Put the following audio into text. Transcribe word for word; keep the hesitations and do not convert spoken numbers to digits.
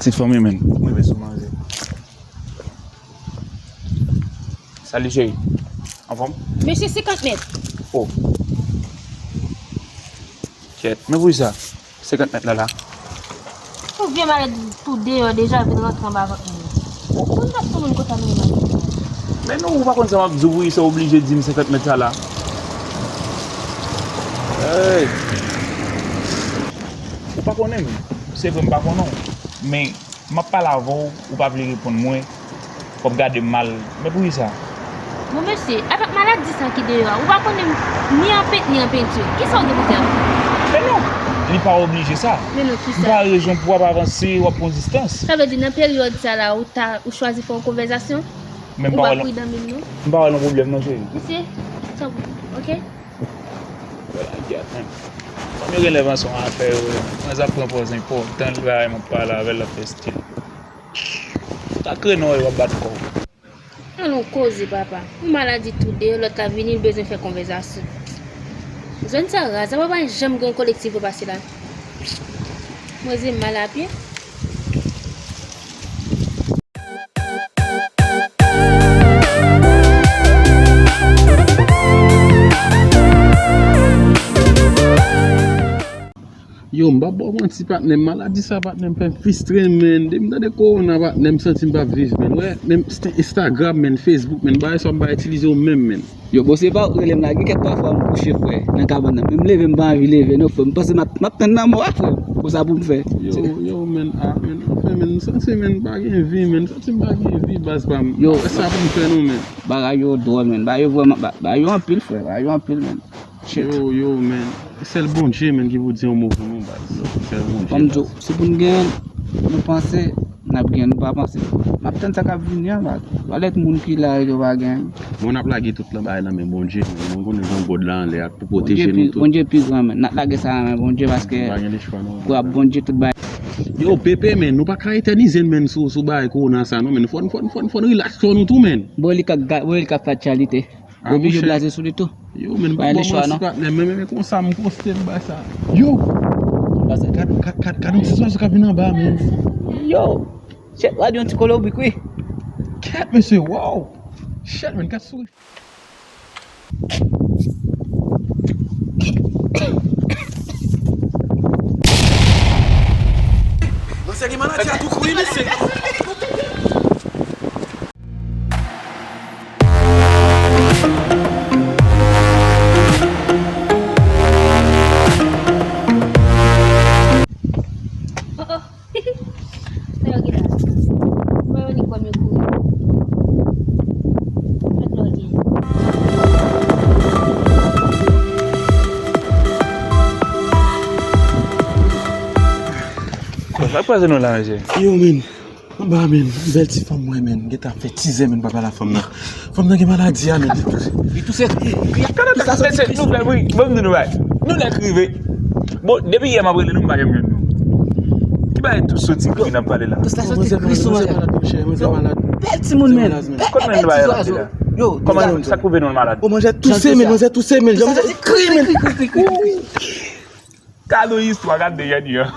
Ti fanmi, men. Mwen, men sou manje. Salut, chérie. Anfòm? Mesye, senkant mèt. Oh. Kèt, men poukisa? Senkant mèt la la. Yon vye malèt tou deyò deja vin rantre anba vant mwen. Ou konn pa tout moun kontamine malèt. Men non, ou pa konn sa m ap di w, wi, se oblije di m senkant mèt sa la. Hey! Ou pa konnen m. Se vre, m pa konnen w. Men, m ap pale avè w, ou pa vle reponn mwen. W ap gade m mal. Men poukisa? Bon, mesye, avèk maladi sa ki deyò a, ou pa konnen m ni an pent, ni an penti. Kisa w gen pou di avè m? Men non, li pa oblije sa. Men non, kisa? M pa rejwenn pou w ap avanse, w ap pran distans. Sa vle di, nan peryòd sa la, ou ta, ou chwazi fè yon konvèsasyon? Men m pa wè l. Ou pa pridan menm non. M pa wè l yon pwoblèm non, cheri. Mesye, tanpri, oke? Wè la gyèt, men. Fanm yo genlè panse yon afè yo, mwen sa pran pòz enpòtan, li pa wè m ap pale avè l, l ap fè stil. Sa krene w, w ap bat kò w. An nou koze, papa. Yon maladi tou deyò, lòt la vini, l bezwen fè konvèsasyon. Zòn sa raz, apa pa janm gen yon kolektif pou pase la. Mwen se mal a pye. Yo, m p ap ba w manti, patnè m. Maladi sa, patnè m, fè m fistren, men. Depi m tande kowona, patnè m, m santi m p ap viv, men. Wè, menm Insta-, Instagram, men, Facebook, men, bagay sa yo m pa itilize yo menm, men. Yo, bon, se pa ou k rele m la, gen kèk pafwa m kouche, frè, nan kabann nan. Men m leve, m pa anvi leve, non, frè. M panse m ap, m ap tann lanmò a, frè. Bon, sa pou m fè. Yo, yo, men, ah, men, anfen, men, m santi, men, m pa gen vi, men, m santi m pa gen vi, baz pa m. Yo. E sa pou m fè, non, men. Bagay yo dwòl, men. Bagay yo vrèman, ba-, bagay yo anpil, frè. Bagay yo anpil, men. Shit. Yo, yo, men. Sèl Bondye, men, ki pou di yon mo pou nou, baz. Sèl Bondye, baz. Kòm di w, si pou n gen yon panse, n ap gen, nou pa panse. M ap tann sa k ap vini an, baz. Valè moun ki la yo pa gen. Bon, n ap lage tout lan bagay nan men Bondye, men. Mwen konnen jan God la anlè a pou pwoteje nou tout. Bondye pi gran, men. N ap lage sa nan men Bondye, paske pa gen lechwa, non. Pou ap Bondye tout bagay. Yo, Pepe, men, nou pa ka etènize n, men, sou, sou bagay kowona sa, non, men. Fò n, fò n, fò n, fò n rilaks kò nou tou, men. Bon, li ka ga-, bon, li ka fatyalite. Ah, oblije blaze sou li tou. Yo, men, pa gen lechwa, non. Patnè, men, men, men, konsa, m poste, m bay sa. Yo! Gad, gad, gad, gad yon ti zwazo k ap vin anba, men. Yo! Shit, w a di yon ti kolobrik, wi. Kèt, mesye, wow! Shit, men, gad souri. Manzè gen maladi a tou kou, wi, mesye. Oh, oh. Sa yo gen la? Mwen yo ni kòm yo kouri. Fèt lò gen. Sa k pase nou la, mesye? Yo, men. Anba, men, bèl ti fanm mwen, men, gentan ap fè tizè, men, papa la fanm nan. Fanm nan gen maladi a, men. Li touse. Li touse. Gade sa, mesye, nou fè bri. Ban m di nou bagay. Nou nèk rive. Bon, depi yè m ap rele nou, m pa janm jwenn nou. Ki bagay tou soti ki vin ap pale la? Tout sa soti kri sou manzè. Manzè malad, monchè, manzè malad. Bèl timoun, men. Kot nou bagay la, la? Yo, kòman sa k pwouve nou l malad? O, manzè touse, men, manzè touse, men. Tout sa soti kri, kri, kri, kri, kri, kri. Gade yon istwa, gade de jèn yo.